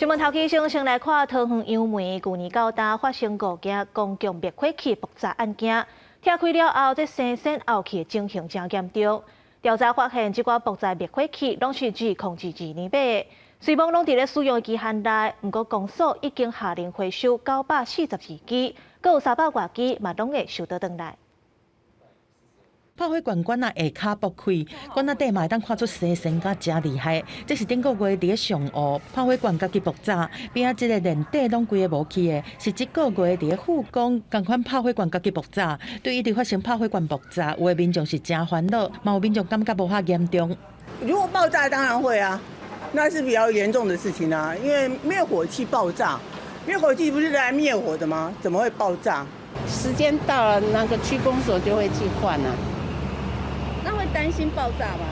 新聞頭起先先來看桃園楊梅，舊年到今發生五件公共滅火器爆炸案件，拆開了後，這生鉎漚去的情形誠嚴重。調查發現，這寡爆炸滅火器攏是2022年買的，雖罔攏佇咧使用的期限內，毋過公所已經下令回收942支，閣有300外支嘛攏會收倒轉來。拍火罐罐仔下跤爆開，罐仔底嘛會當看出生鉎甲誠厲害。這是頂個月佇咧上湖拍火罐家己爆炸，邊仔這个連底攏規个無去的，是這個月佇咧富岡仝款拍火罐家己爆炸。對一直發生拍火罐爆炸，有的民眾是誠煩惱，嘛有民眾感覺無遐嚴重。如果爆炸當然會啊，那是比較嚴重的事情啊，因為滅火器爆炸，滅火器不是來滅火的嗎？怎麼會爆炸？時間到了，那個區公所就會去換了。那會擔心爆炸嗎？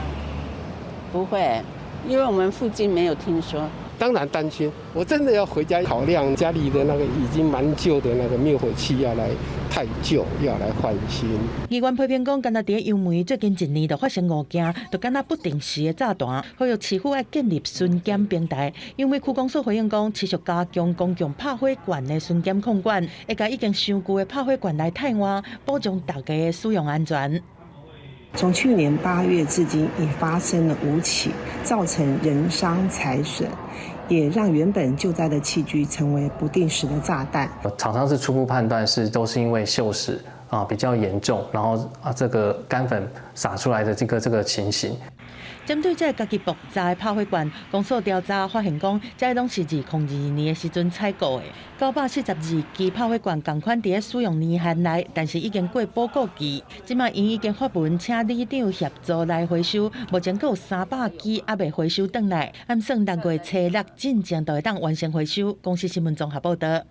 不會，因為我們附近沒有聽說。當然擔心，我真的要回家考量家裡的那個已經蠻舊的那個滅火器要來汰舊，要來換新。議員批評講，干焦佇咧楊梅最近一年就發生五件，就敢若不定時的炸彈，呼籲市府愛建立巡檢平台。楊梅區公所回應講，持續加強公共拍火罐的巡檢控管，會共已經傷舊的拍火罐來汰換，保障大家的使用安全。從去年8月至今，已發生了5起，造成人傷財損，也讓原本救災的器具成為不定時的炸彈。廠商是初步判斷是都是因為鏽蝕啊比較嚴重，然後啊這個乾粉灑出來的這個情形。針對這个家己爆炸的拍火罐，公所調查發現講，這攏是2022年的時陣採購的，942支拍火罐仝款佇咧使用年限內，但是已經過保固期。這馬𪜶已經發文請里長協助來回收，目前閣有300支猶未回收轉來，按算6月初六進前就會當完成回收。公視新聞綜合報導。